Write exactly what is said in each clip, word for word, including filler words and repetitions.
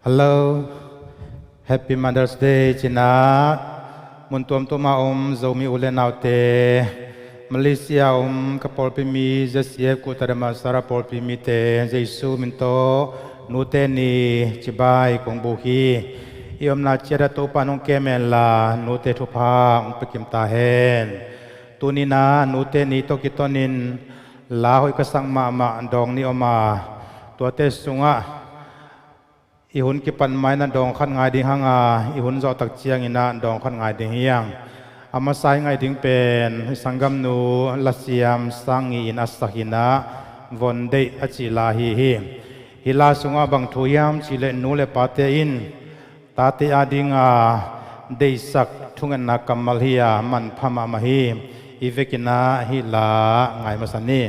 Hello. Happy Mother's Day, cinah. Mun tuamtuam a om Zomi u le naute, Malaysia a om ka pawlpi mi, Z C F Kuta Dhammasara pawlpi mite, Jesu min tawh nute ni cibai kong buk hi. I omna ciat ah Topa in hong kem hen la, nute thupha hong pia kim ta hen. Tuni-in ah nute ni tawh kitonin la hoih ka sak mahmah dawng nih om a, tuate sungah i hun kipan ma-in ah dawng khat ngai ding hang a, i hun zawh tak ciangin ah dawng khat ngai ding hi hang. A masa i ngaih ding pen i sanggamnu Lasiam Sang Ngi in a sak in ah, Von Deih a cih la ahi hi. Hih la sungah bang thu hiam cih leh, nu le pate in tate ading a deihsak thungetna kammal hi a, manpha mahmah hi. I vekin ah hih la ngai masa ni.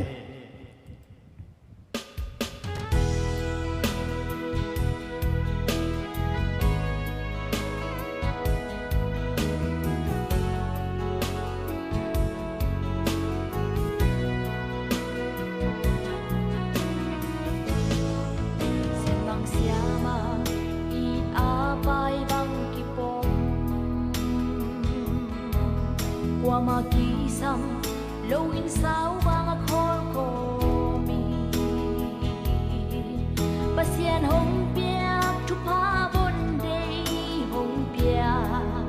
Siangmang siama it a pai bang kipom, kuama kisam lo in sau bang a khawl kawm hi. Pasian hong piak thupha, Von Deih hong piak,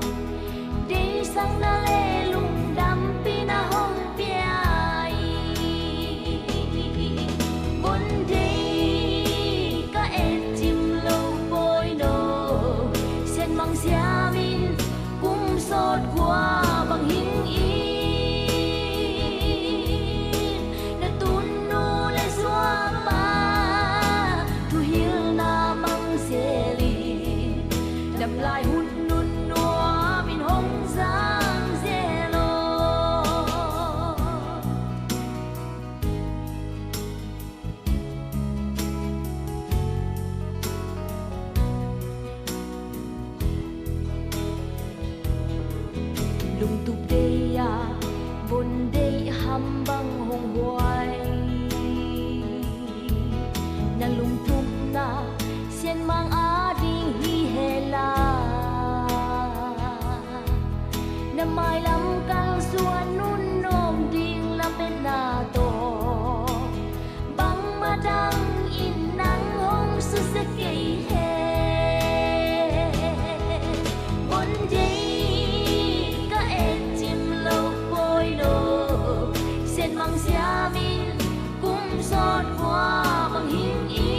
deihsakna le lungdampihna hong pia hi. Von Deih ka et cim lo pawi no, Siangmang siam in kum sawt kua bang hing in, na tunnu le suapa thuhilna mang zel in, damlai hun nun nuam in hong zang zel aw. Lungtup deih a Von Deih ham bang hong huai, na lungtupna Siangmang ading hi hen la. Na mailam kalsuan nunnuam ding lametna tawh, bangmah dang in nang hong susia kei hen. Von Deih ka et cim lo pawi no, Siangmang siam in kum sawt kua bang hing in,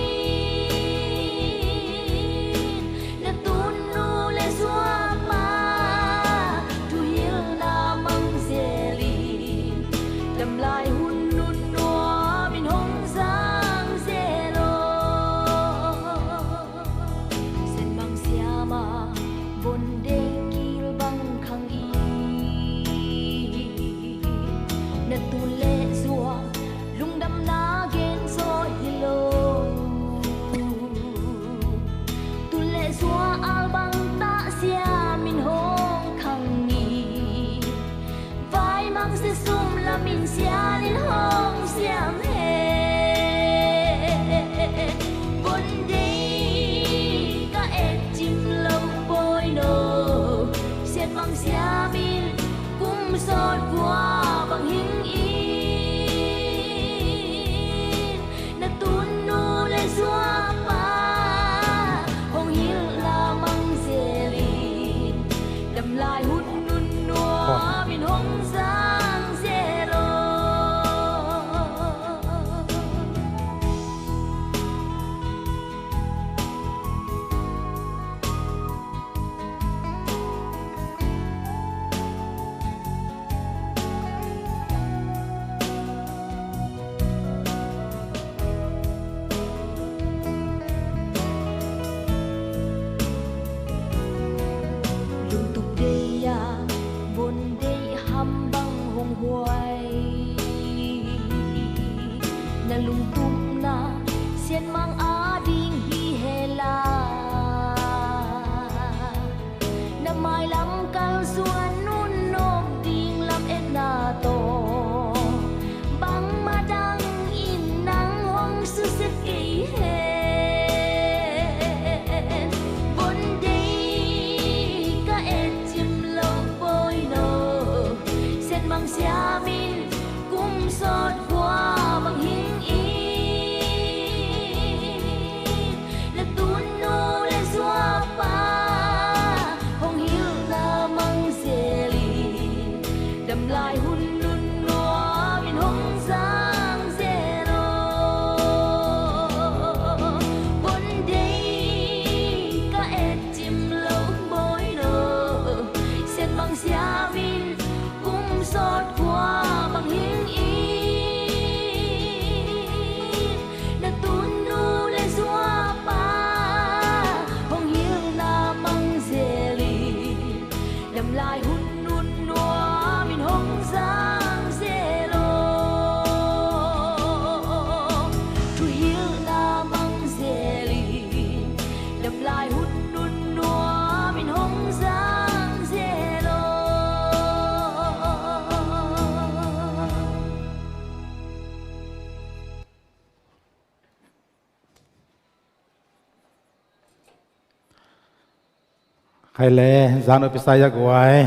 Khai le zanu pisa ya guai.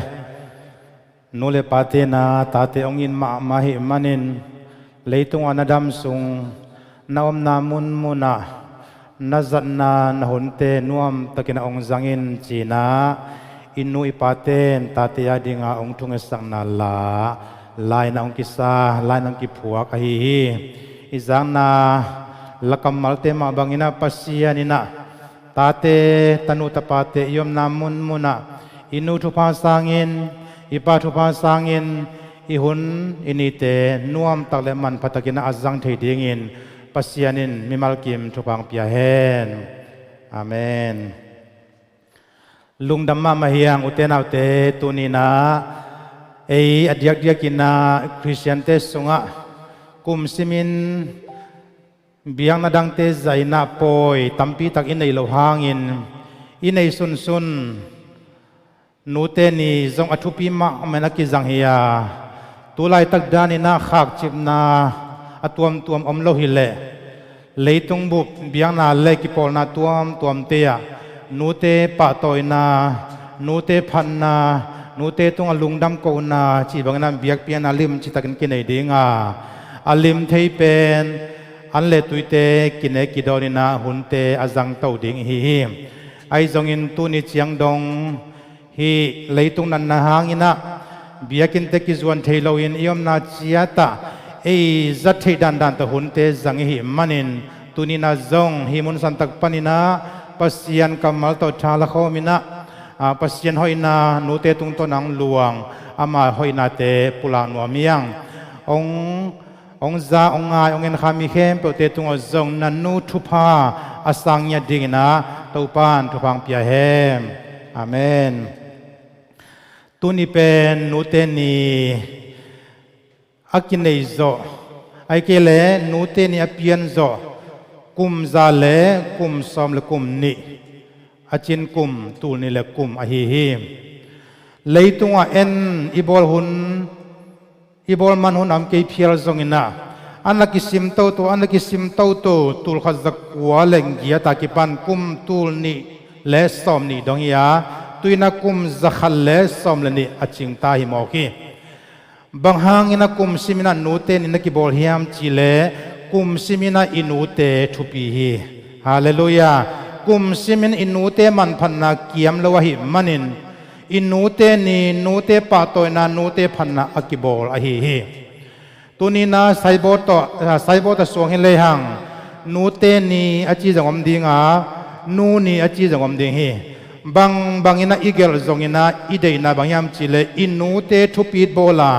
Nu le pate na tate ong in mahmah hi manin, leitung a na dam sung na omna munmun ah na zatna na hunte nuam takin a ong zangin cina i nu i paten tate a dinga ong thungesakna la laina ong kisa, laina ong kiphuak ahi hi. I zakna la kammalte mah bangin ah Pasian in ah tate, tanu tapate i omna munmun ah i nu thupha sangin, i pa thupha sangin i hun i nite nuamtak le manpha takin a zang thei dingin Pasian in mimal kim thupha ong pia hen. Amen. Lungdam mahmah hi ing ute naute, tuni in ah ei a diakdiak in ah Khristiante sungah kum simin biakna dangte zah in ah pawi tampi tak i nei loh hangin i nei sunsun nute ni zong a thupi mahmah in a kizang hi a, tu laitak dan in ah khakcipna a tuamtuam om lo hi leh leitung bup biakna le kipawlna tuamtuamte ah nute pahtawina, nute phatna, nute tungah lungdam kohna cih bangin ah biakpiakna lim citakin kinei ding a, a lim thei pen an le tuite kinek kidawn in ah hunte a zangto ding ihi hi. Ahi zongin tuni ciang dong hih leitung natna hangin ah biakinnte kizuan thei loin i omna ciat ah ei zat theih dandan tawh hunte zang ihi manin, tuni in ah zong hih mun santak panin ah Pasian kammal tawh tha la khawm in ah, a, Pasian hoihna nute tungtawn ah ong luang, ama hoihnate pulak nuam hi ing. Ong, ong za, ong ngai, ong en kha mi khempeuhte tungah zong na nu thupha a sang ngiat dingin ah Topa'n thupha ong pia hen. Amen. Tuni pen nute ni a kinei zawh, ahih kei leh nute ni a pian zawh kum za le kum sawm le kum nih, a cin kum tul nih le kum ahi hi. Leitungah en i bawl hun, i bawl man hun a om kei phial zongin ah, a na kisim toto, a na kisim toto tul khat za kua le giat a kipan kum tul nih le sawm nih dong hi a, tu in ah kum za khat le sawm le nih a cingta hi mawk hi. Bang hangin ah kum simin ah nute ni na kibawl hiam cih leh, kum simin ah i nute thupi hi. Halleluiah. Kum simin i nute manphatna kiam lo ahih manin, i nute ni, nute pahtawina, nute phatna a kibawl ahi hi. Tuni in ah saibawt tawh, a, saibawt a suang hi lehang, nute ni a ci zong om ding a, nu ni a ci zong om ding hi. Bang bangin ah i gelh zongin ah i deihna bang hiam cih leh i nute thupit bawl a,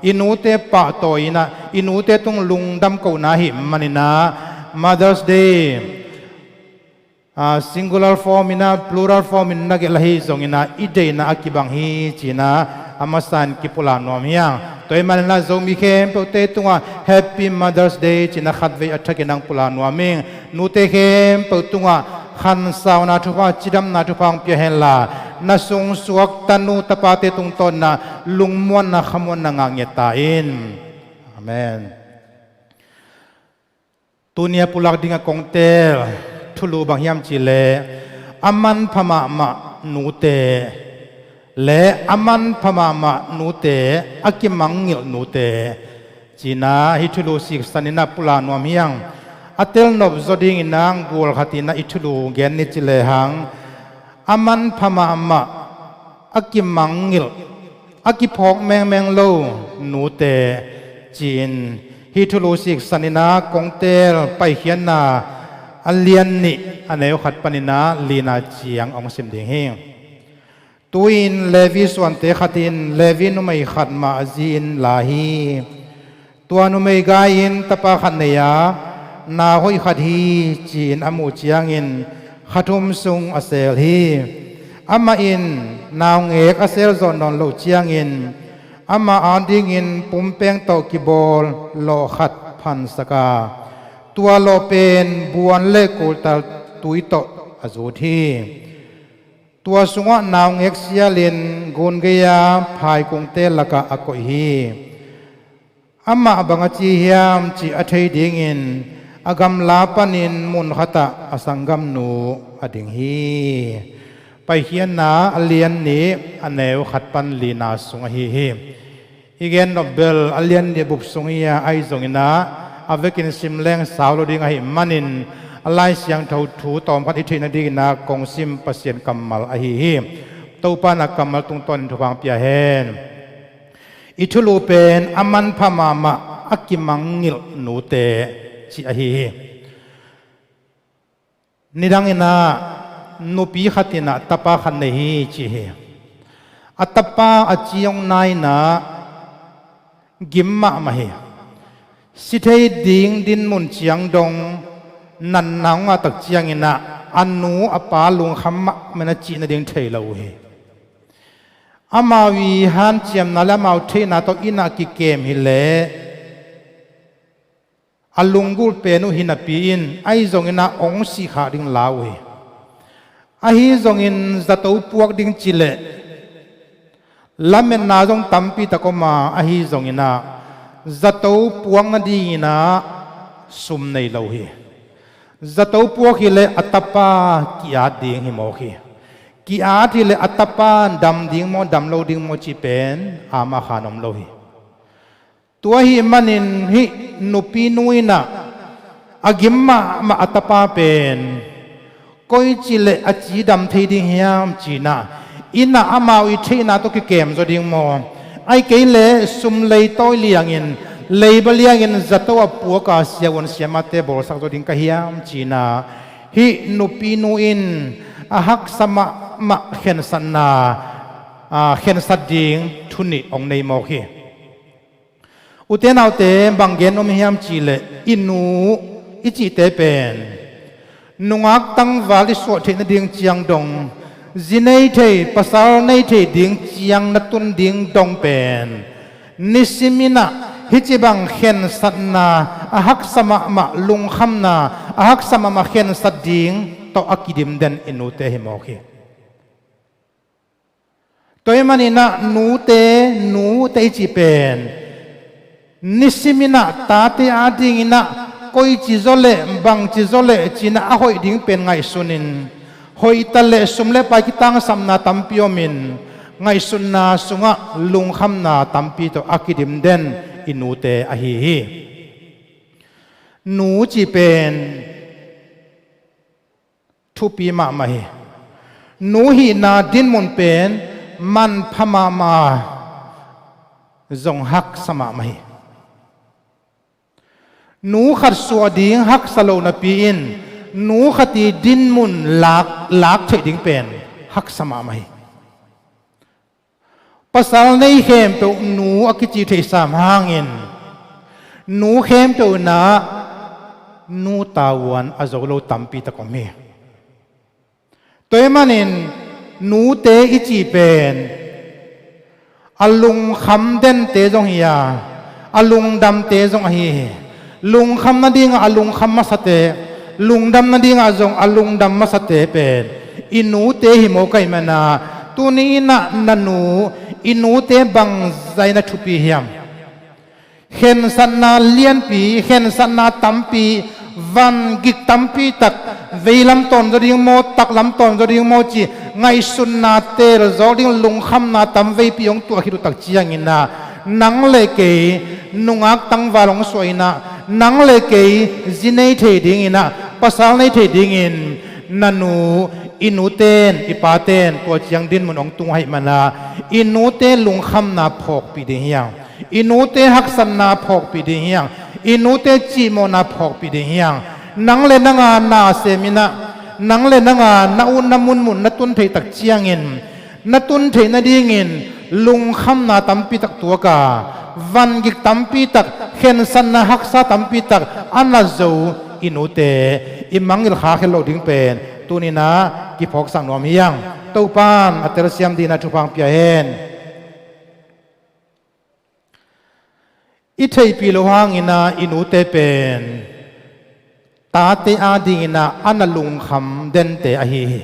i nute pahtawi in ah i nute tung lungdam kohna ahih manin ah Mother's Day, a, singular form in ah plural form in na gelh ahi zongin ah i deihna a kibang hi ci-in ah a masa in kipulak nuam hi ing. Tua ahih manin ah Zomi khempeuhte tungah Happy Mother's Day ci-in ah khatvei a thakin ah pulak nuam ing. Nute khempeuh tungah khansauna thupha, cidamna thupha hong pia henla, na sungsuak tanu tapate tungtawn ah lungmuanna, khamuanna ngah ngiat ta in. Amen. Tuni a pulak ding a kong teel thulu bang hiam cih leh, a manpha mahmah nute le a manpha mahmah nute, a kimangngilh nute ci-in ah hih thulu siksan in ah pulak nuam hi ing. A telnop zaw dingin ah gual khat in ah i thulu gen ni ci lehang, a manpha mahmah, a kimangngilh, a kiphawk mengmeng lo nute ci-in hih thulu siksan in ah kong teel Paikhiatna a lian nih, a neu khat panin ah lina ciang hong sim ding hi. Tu-in Levi suante khat in Levi numei khat mah a zi-in la hi. Tua numei gai in tapa khat nei a, nau hoih khat hi ci-in a muh ciangin kha thum sung a seel hi. Amah in naungek a seel zawh nawn loh ciangin amah adingin pumpeng tawh kibawl lawh khat phansak a, tua lawh pen buan le kultal tui tawh a zut hi. Tua sungah naungek sialin gun gei-a phaikungte lakah a koih hi. Amah bang a ci hiam cih a thei dingin a gamla panin mun khatah a sanggamnu a ding hi. Paikhiatna a lian nih a neu khat pan lina sung ahi hi. I gen nop bel a lian nih bup sung hi a, ahi zongin ah a vekin sim leng sau lo ding ahih manin a Lai Siangtho thu tawmkhat i theih nadingin ah kong sim Pasian kammal ahi hi. Topa in ah kammal tungtawnin thupha pia hen. I thulu pen a manpha mahmah a kimangngilh nute cih ahi hi. Nidangin ah nupi khat in ah tapa khat nei hi ci hi. A tapa a ci hong nai in ah gim mahmah hi. Si thei ding dinmun ciang dong natna hong ngah tak ciangin ah a nu a pa lungkham mahmah in ah cih nading thei lo uh hi. Amau i hanciamna le amau theihna tawh inn ah kikem hi leh a lunggulh pen uh hi napi in ahi zongin ah hong sihkhak ding lau uh hi. Ahi zongin zato puak ding ci leh lametna zong tampi tak om a, ahi zongin ah zato puak nadingin ah sum nei lo hi. Zato puak hi leh a tapa ki-at ding hi mawk hi. Ki-at hi leh a tapa dam ding maw dam lo ding maw cih pen ama khan om lo hi. Tua ahih manin hih nupinu in ah a gim mahmah a tapa pen koici leh a ci dam thei ding hiam ci-in ah inn ah amau i theihna tawh kikem zaw ding maw, ahih kei leh sum leitawi liangin leiba liangin zato a puak a siavuan siamahte bawlsak zaw ding ka hiam ci-in ah hih nupinu in a haksa mahmah khensatna, a, khensat ding thu nih hong nei mawk hi. Ute naute, bang gen om hiam cih leh i nu i cihte pen nungak tangval i suah theih nading ciang dong zi nei thei, pasal nei thei ding ciang na tun ding dong pen nisim in ah hih ci bang khensatna, a haksa mahmah lungkhamna, a haksa mahmah khensat ding tawh a kidim den i nute hi mawk hi. Tua ahih manin ah nute, nute i cih pen nisim in ah tate adingin ah koici zaw leh bangci zaw leh ci-in ah a hoih ding pen ngaihsunin, hoihtak leh sum le pai kitangsapna tampi omin ngaihsutna sungah lungkhamna tampi tawh a kidim den i nute ahi hi. Nu cih pen thupi mahmah hi. Nu hihna dinmun pen manpha mahmah, zong haksa mahmah hi. Nu khat suah ding haksa lo napi in nu khat i dinmun lak, lak theih ding pen haksa mahmah hi. Pasal nei khempeuh nu a kici theih sam hangin nu khempeuh in ah nu tavuan a zo lo tampi tak om hi. Tua ahih manin nute i cih pen a lungkham dente zong hi a, a lungdamte zong ahi hi. Lungkham nadingah a lungkham masate, lungdam nadingah zong a lungdam masate pen i nute hi mawk ahih manin ah tuni in ah na nu, i nute bangzah in a thupi hiam? Khensatna lianpi, khensatna tampi, van gik tampi tak, veilam tawn zaw ding maw, taklam tawn zaw ding maw cih ngaihsutna tel zawk ding lungkhamna tam veipi hong tuah khit uh tak ciangin ah nang le kei nungak tangval hong suah in ah nang le kei zi nei thei dingin ah pasal nei thei dingin na nu, i nute in, i pate in tua ciang dinmun hong tung ahih manin ah i nute lungkhamna phawkpih ding hi hang. I nute haksatna phawkpih ding hi hang. I nute cihmawhna phawkpih ding hi hang. Nang le nang a na sem in ah, nang le nang a na utna munmun na tun theih tak ciangin na tun theih nadingin lungkhamna tampi tak tuak a, van gik tampi tak, khensatna haksa tampi tak a na zo i nute i mangngilh khak het loh ding pen tuni in ah kiphawksak nuam hi hang. Topa in a telsiam dingin ah thupha pia hen. I theihpih loh hangin ah i nute pen tate adingin ah a na lungkham dente ahi hi.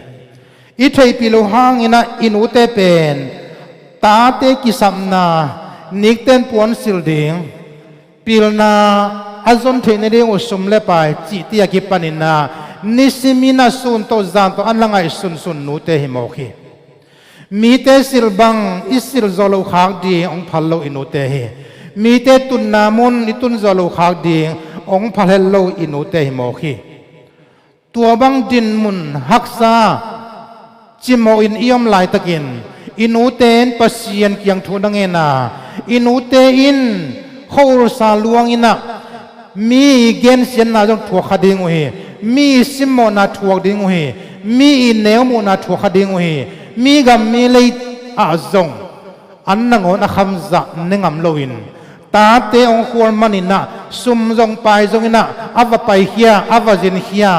I theihpih loh hangin ah i nute pen tate kisapna, nikten puansilh ding, pilna, a zon theih nading uh sum le pai cihte a kipanin ah Nisimin ah sun tawh zan tawh an la ngaihsunsun nute hi mawk hi. Mite silh bang i silh zawh loh khak ding hong phal lo i nute hi. Mite tunna mun i tun zawh loh khak ding hong phal het lo i nute hi mawk hi. Tua bang dinmun haksa cimawhin i om laitakin i nute in Pasian kiang thu na ngen a, i nute in khuaulsa luangin ah mi gensiatna zong thuak kha ding uh hi. Mi simmawhna thuak ding uh hi. Mi i neumuhna thuak kha ding uh hi. Mi gam mi lei ah zong an nangawn a khamzah ne ngam loin tate hong khual manin ah sum zong pai zongin ah a va paikhia, a va zinkhia,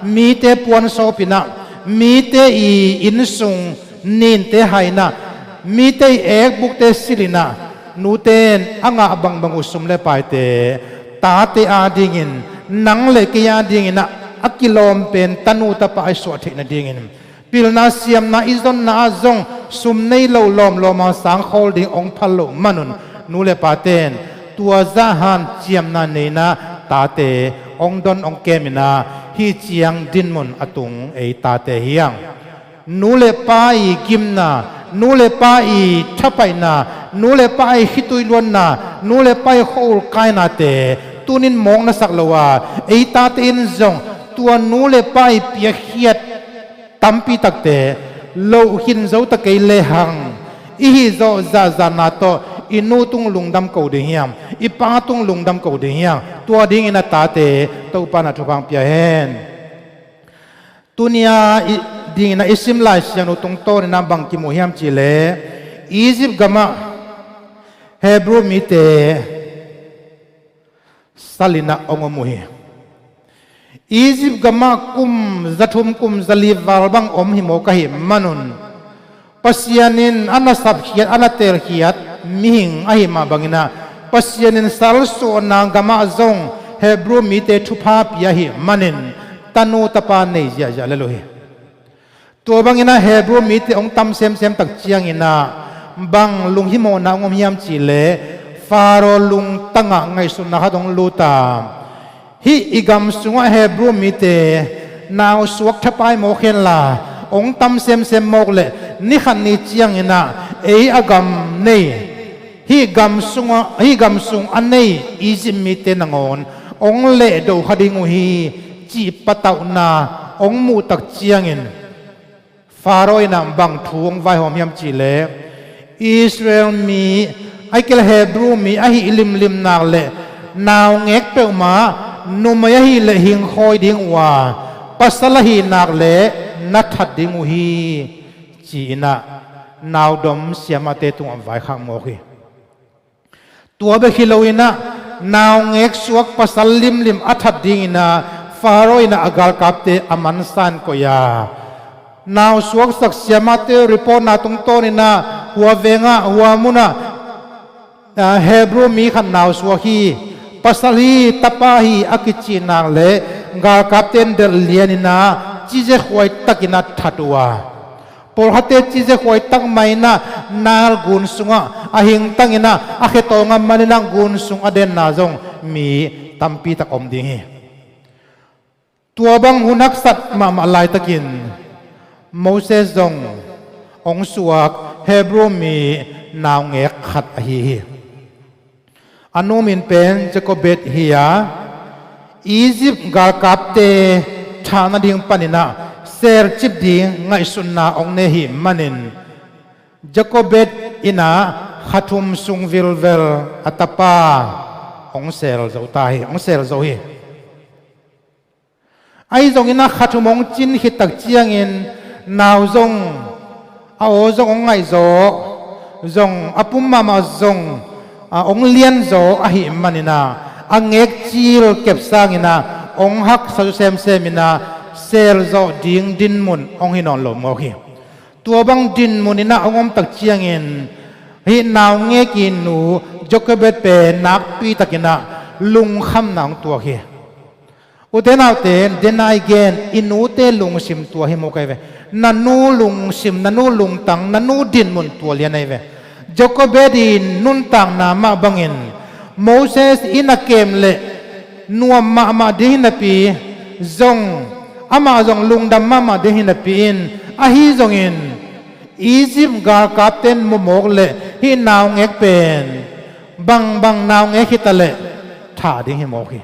mite puansawpin ah mite i innsung ninte hain ah mite i ekbukte silhin ah nute in a ngah bangbang uh sum le paite tate adingin nang le kei adingin ah a kilawm pen tanu tapa i suah theih nadingin pilna siamna i zonna ah zong sum nei lo lawmlawma sangkhawl ding hong phal loh manun nu le paten tua zah hanciamna neina tate hong don hong kemin ah hih ciang dinmun a tung ei tate hi hang. Nu le pa i gimna, nu le pa i thapaihna, nu le pa i khitui luanna, nu le pa i khuaul kainate tunin mawk na sak lo a, ei tate in zong tua nu le pa i piakkhiat tampi takte loh khin zo ta kei lehang i hih zawh zahzahna tawh i nu tung lungdam ko ding hiam, i pa tung lungdam ko ding hiam? Tua dingin a tate Topa na thupha pia hen. Tunia i dingin a i sim Lai Siangtho tungtawnin a bang kimu hiam cihleh Egypt gamah Hebrew mite salin ah hong om uh hi. Egypt gamah kum zathum kum zali val bang om hi mawk ahih manun Pasian in a na sapkhiat a na teelkhiat mihing ahih mah bangin ah Pasian in salsuahna gamah zong Hebrew mite thupha pia ahih manin tanu tapa nei ziahziah lel uh hi. Tua bangin ah Hebrew mite hong tam semsem tak ciangin ah bang lunghimawhna hong om hiam cihleh Faro lungtangah ngaihsutna khat hong lut a, hih i gam sungah Hebrew mite nausuak thapai mawk henla hong tam semsem mawk leh ni khat ni ciangin ah ei a gam nei hih gam sungah, hih gam sung a nei Egypt mite nangawn hong lehdo kha ding uh hi cih patauhna hong muh tak ciangin Faro in ah bang thu hong vaihawm hiam cihleh Israel mi, ahih kei leh Hebrew mi ahih limlim nak leh naungek peuhmah numei ahih leh hingkhawi ding uh a, pasal ahih nak leh na that ding uh hi ci-in ah naudom siamahte tungah vaikhak mawk hi. Tua bek hi loin ah naungek suak pasal limlim a that dingin ah Faro in ah a galkapte a mansa in koih a, nausuaksak siamahte reportna tungtawnin ah hua vengah hua munah, ah, Hebrew mi khat nausuak hi, pasal hi, tapa hi a kicih nak leh galkapte in delh lianin ah cizekhuai takin ah that uh a, pawlkhatte cizekhuai tak mah in ah Nile gun sungah a hingtangin ah a khe tawng a manin ah gun sung a denna zong mi tampi tak om ding hi. Tua bang hun haksat mahmah laitakin Moses zong hong suak Hebrew mi naungek khat ahi hi. A nu min pen Jochebed hi a, Egypt galkapte thah nading panin ah selcip ding ngaihsutna hong nei ahih manin Jochebed in ah kha thum sung vilvel a tapa hong sel zo ta hi, hong sel zo hi. Ahi zongin ah kha thum hong cin khit tak ciangin nau zong, a aw zong hong ngaihzaw, zong a pum mahmah zong, a, hong lianzaw ahih manin ah a ngekcil kep sangin ah hong haksa zo semsem in ah selzawh ding dinmun hong hi nawn lo mawk hi. Tua bang dinmun in ah hong om tak ciangin hih naungek i nu Jochebed pen nakpi takin ah lungkhamna hong tuak hi. Ute naute, den a i gen i nute lungsim tua hi mawk ahi ve. Na nu lungsim, na nu lungtang, na nu dinmun tua lian ahi ve. Jochebed i nuntakna mah bangin Moses in a kem leh nuam mahmah ding hi napi zong amah zong lungdam mahmah ding hi napi in, ahi zongin Egypt galkapte in mumawk leh hih naungek pen bangbang naungek hi taleh thah ding hi mawk hi.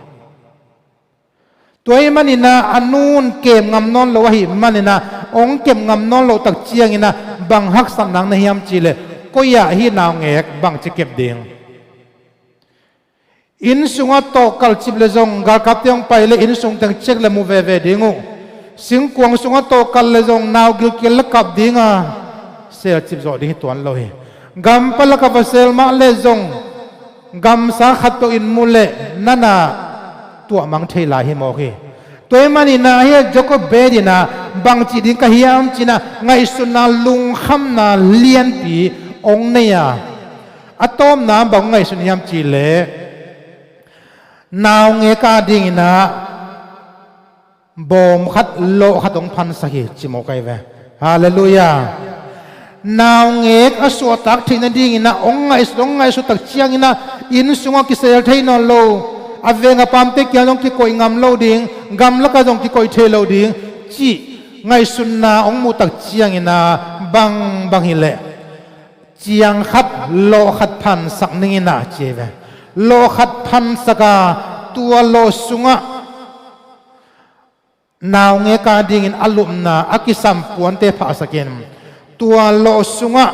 Tua ahih maninah a nun kem ngam nawn lo ahih maninah hong kep ngam nawn loh tak cianginah bang haksatna na hiam cihleh koi-ah hih naungek bangci kep ding? Inn sungah tawh kalcip le zong galkapte hong pai le inn sung teng ciek le mu veve ding uh. Singkuang sungah tawh kal le zong nau gilkial le kap dinga selcip zawh ding hi tuan lo hi. Gampalakah va sel mah le zong gamsa khat peuh in mu leh nana tuahmang thei lai hi mawk hi. Tua ahih maninah hih Jochebed inah bangci ding ka hiam cinah ngaihsutna lungkhamna lianpi hong nei a, a tawpna bang ngaihsun hiam cihleh naungek a dinginah bawm khat lawh khat hong phansak hi ci mawk ahi ve. Halleluiah. Naungek a suahtak theih nadinginah hong ngaihsut hong ngaihsut tak cianginah inn sungah kisel thei nawn lo, a veng a pamte kiang zong kikoih ngam lo ding, gamlakah zong kikoih thei lo ding cih ngaihsutna hong muh tak cianginah bangbang hileh ciang khat lawh khat phansak ninginah ci ahi ve. Lawh khat phansaka tua lawh sungah naungek a dingin a lupna a kisam puante phahsakin tua lawh sungah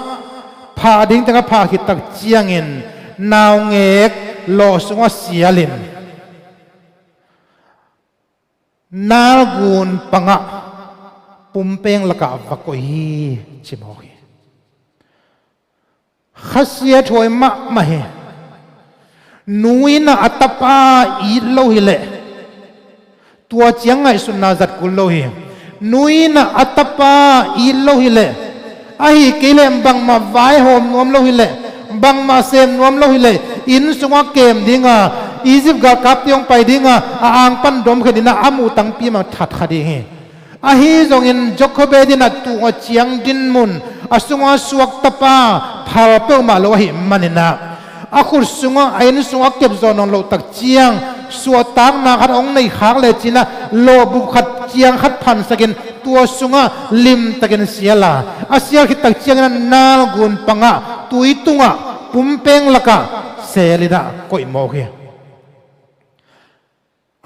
phah ding teng a phah khit tak ciangin naungek lawh sungah sialin nalgun pangah pumpeng lakah va koih hi ci mawk hi. Khasia thuai mahmah hi. Nu inah a tapa it lo hileh tua ciang ngaihsutna zat kul lo hi. Nu inah a tapa it lo hileh, ahi kei leh bangmah vaihawm nuam lo hileh, bangmah sem nuam lo hileh inn sungah kem dinga, Egypt galkapte hong pai dinga, a angpan domkhen inah a muh tangpi mah that kha ding hi. Ahi zongin Jochebed inah tua ciang dinmun a sungah suak tapa phal peuhmah lo ahih maninah a khut sungah a inn sungah kepzawh nawn loh tak ciang suahtakna khat hong nei khak leh cinah lawhbup khat ciang khat phansakin tua sungah limtakin siala, a sial khit tak cianginah nalgun pangah tui tungah pumpeng lakah selinah koih mawk hi.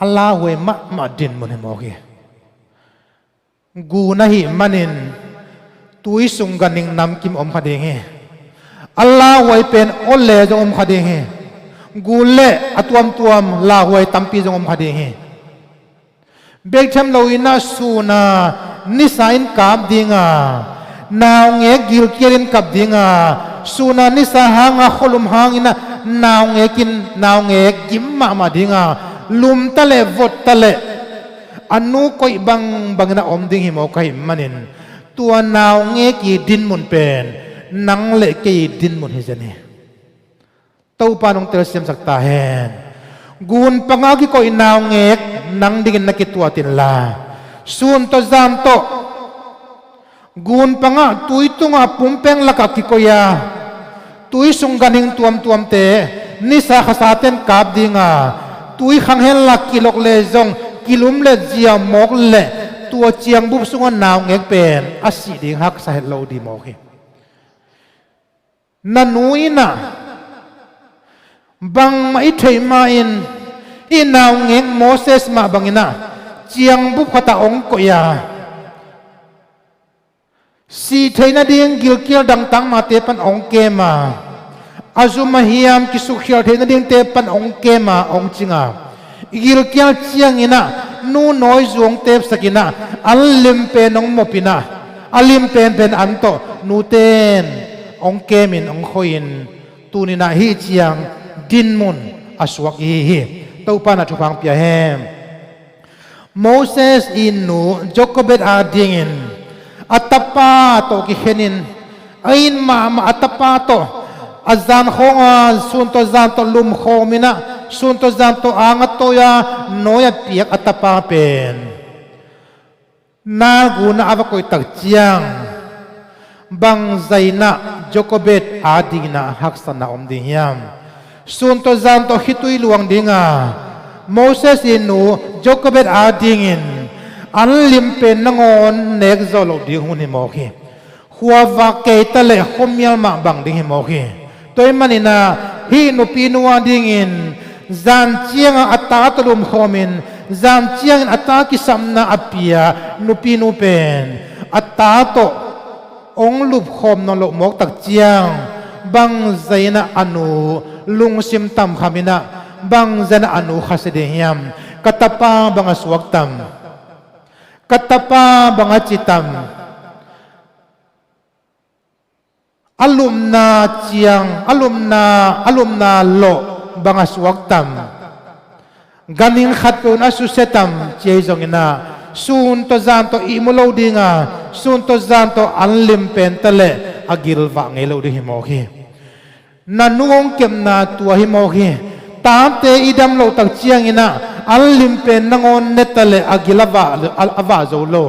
A lauhuai mahmah dinmun hi mawk hi. Gun ahih manin tui sung ganhing namkim om kha ding hi. A lauhuai pen awle zong om kha ding hi. Gun le a tuamtuam lauhuai tampi zong om kha ding hi. Bek tham loinah suna nisa in kap dinga, naungek gilkial in kap dinga, suna nisa hanga khualum hanginah naungek in naungek gim mahmah dinga, lumta le votta le a nu koih bangbangin a om ding hi mawk ahih manin tua naungek i dinmun pen nang le kei i dinmun hi zen hi. Topa nong telsiamsak ta hen. Gun pangah kikoih naungek nang dingin na kituat inla, sun tawh zan tawh gun pangah tui tungah pumpeng lakah kikoih a, tui sung ganhing tuamtuamte nisa khasaten kap dinga, tui khang henla kilok le zong kilum le zia mawk le tua ciangbup sungah naungek pen a sih ding haksa het lo dih mawk hi. Na nu inah bangmah i theih ma-in i naungek Moses mah banginah ciangbup khatah hong koih a, sih theih nading gilkial dangtak mahte pan hong kem a, a zum a hiam kisukkhial theih nadingte pan hong kem a hong cing a, i gilkial cianginah nu nawi zu hong tepsakinah an lim pen hong mopinah a lim penpen an tawh nuten hong kemin hong khoihin tuninah hih ciang dinmun a suak ihi hi. Topa na thupha hong pia hen. Moses i nu Jochebed adingin a tapa tawh kikhenin a it mahmah a tapa tawh a zan khawnga sun tawh zan tawh lumkhawm inah sun tawh zan tawh ang a tawi a nawi a piak a tapa pen nalgun ah a va koih tak ciang bangzah inah Jochebed adingin ah haksatna om ding hiam? Sun tawh zan tawh khitui luang dinga Moses i nu Jochebed adingin An lim pen nangawn nek zawh loh ding hun hi mawk hi. Khuavak kei ta leh khuamial mah bang ding hi mawk hi. Tua ahih manin ah hih nupinu a dingin zan ciangah a ta tawh lumkhawmin, zan ciangin a ta kisapna a pia nupinu pen a ta tawh hong lupkhawm nawn loh mawk tak ciang, bangzah in ah a nu lungsim tamkham in ah, bangzah in ah a nu khasia ding hiam? Ka tapa bang a suak tam? Ka tapa bang a ci tam? A lupna ciang, a lupna, a lupna lawh bang a suak tam? Ganhing khat peuh in a susia tam, ci ahi zongin ah, sun tawh zan tawh ihmu lo ding a, sun tawh zan tawh an lim pen ta leh a gil vah ngei lo ding hi mawk hi. Na nu hong kepna tua hi mawk hi. Tate i dam loh tak ciangin ah an lim pen nangawn ne ta leh a gil a vah, a, a vah zo lo.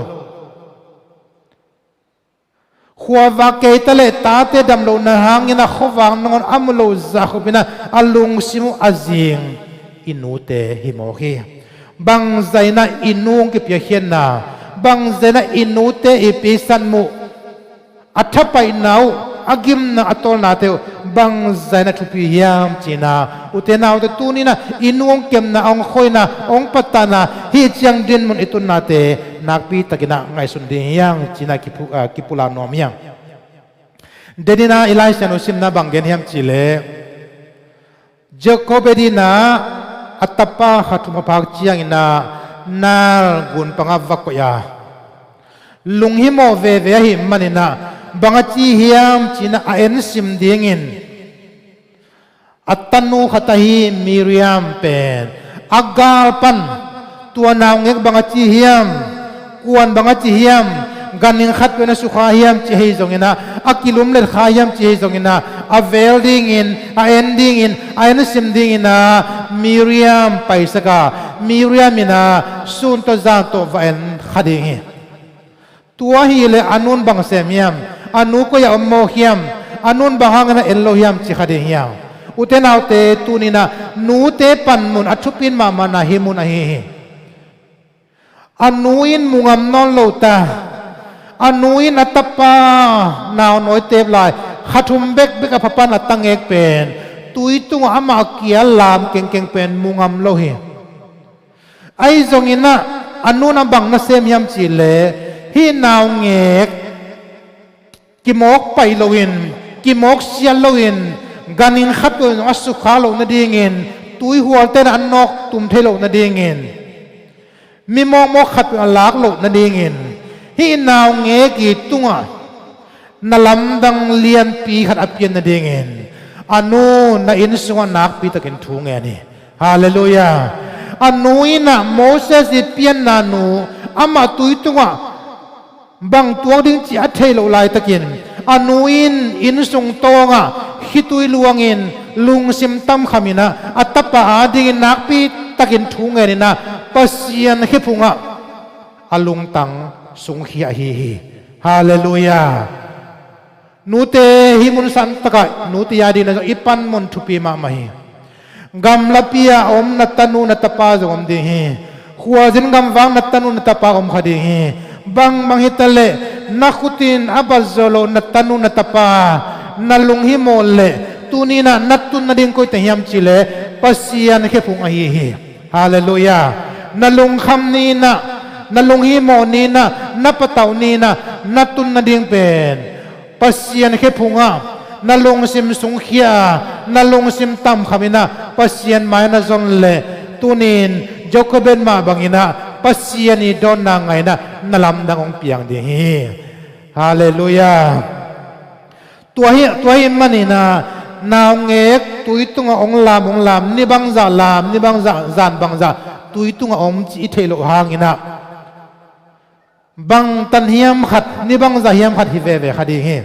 Khuavak kei ta leh tate dam lohna hangin ah khuavak nangawn a mu lo zah khop in ah a lungsim uh a zing i nute hi mawk hi. Bangzah in ah i nu hong kipiakkhiatna, bangzah in ah i nute i pisan muh, a thapaihna uh, a gimna, a tawlnate uh bangzah in ah thupi hiam ci-in ah, ute naute, tuni in ah i nu hong kepna, hong khoina, hong pattahna, hih ciang dinmun i tunnate nakpi takin ah ngaihsun ding hi hang ci-in ah kipu-, ah, kipulak nuam hi hang. Denin ah i Lai Siangtho simna bang gen hiam cih leh, Jacob in ah a tapa kha thum a phak ciangin ah Nail gun pangah va koih a, lunghimawh veve ahih manin ah bang a ci hiam ci-in ah a ensim dingin, a tanu khat ahi Miriam pen a gal pan, tua naungek bang a ci hiam, kuan bang a ci hiam, ganhing khat peuh in a sukha hiam ci ahi zongin ah, a kilumlet kha hiam ci ahi zongin ah, a vel dingin, a en dingin, a ensim dingin ah Miriam paisak a, Miriam in ah sun tawh zan tawh va en kha ding hi. Tua hileh a nu in bang sem hiam? A nu koi ah om mawk hiam? A nu in bang hangin ah en lo hiam ci kha ding hiam? Ute naute, tuni in ah nute panmun a thupi mahmahna hih mun ahi hi. A nu in mu ngam nawn lo ta, a nu in a tapa naunawi tep lai kha thum bekbek a pha pan a tangek pen tui tungah amah kia lam kengkeng pen mu ngam lo hi. Ahi zongin ah a nu in ah bang na sem hiam cih leh, hih naungek kimawk paih loin, kimawk siat loin, ganhing khat peuh in zong a sukkhak loh nadingin, tuihualte in ah a nawk tum thei loh nadingin, mi mawkmawk khat peuh in a lak loh nadingin, hih naungek i tungah na lamdang lianpi khat a pian nadingin a nu na inn sungah nakpi takin thu ngen hi. Halleluiah. A nu in ah Moses i pianna nu, amah tui tungah bang tuak ding cih a theih loh laitakin, a nu in inn sung tawngah khitui luangin, lungsim tamkham in ah a tapa adingin nakpi takin thu ngen in ah Pasian khephungah a lungtang sungkhia ahi hi. Halleluiah. Nute, hih mun santakah nute adingin zong i panmun thupi mahmah hi. Gamlapi ah a om na tanu na tapa zong om ding hi. Khualzin gamvak na tanu na tapa om kha ding hi. Bangbang hitaleh na khut in a bat zawh loh na tanu na tapa na lunghimawh leh, tuni in ah na tun nading koite hiam cih leh Pasian khephung ahi hi. Halleluiah. Na lungkham ni in ah, na lunghimawh ni in ah, na patauh ni in ah na tun nading pen Pasian khephungah na lungsim sungkhia a, na lungsim tamkham in ah Pasian mai na zon leh, tuni in Jochebed mah bangin ah Pasian i dawnna ngaihna na lamdang hong piang ding hi. Halleluiah. Tua hi, tua ahih manin ah naungek tui tungah hong lam, hong lam, ni bangzah lam, ni bangzah, zan bangzah tui tungah om cih i theih loh hangin ah bangtan hiam khat, ni bangzah hiam khat hi veve kha ding hi.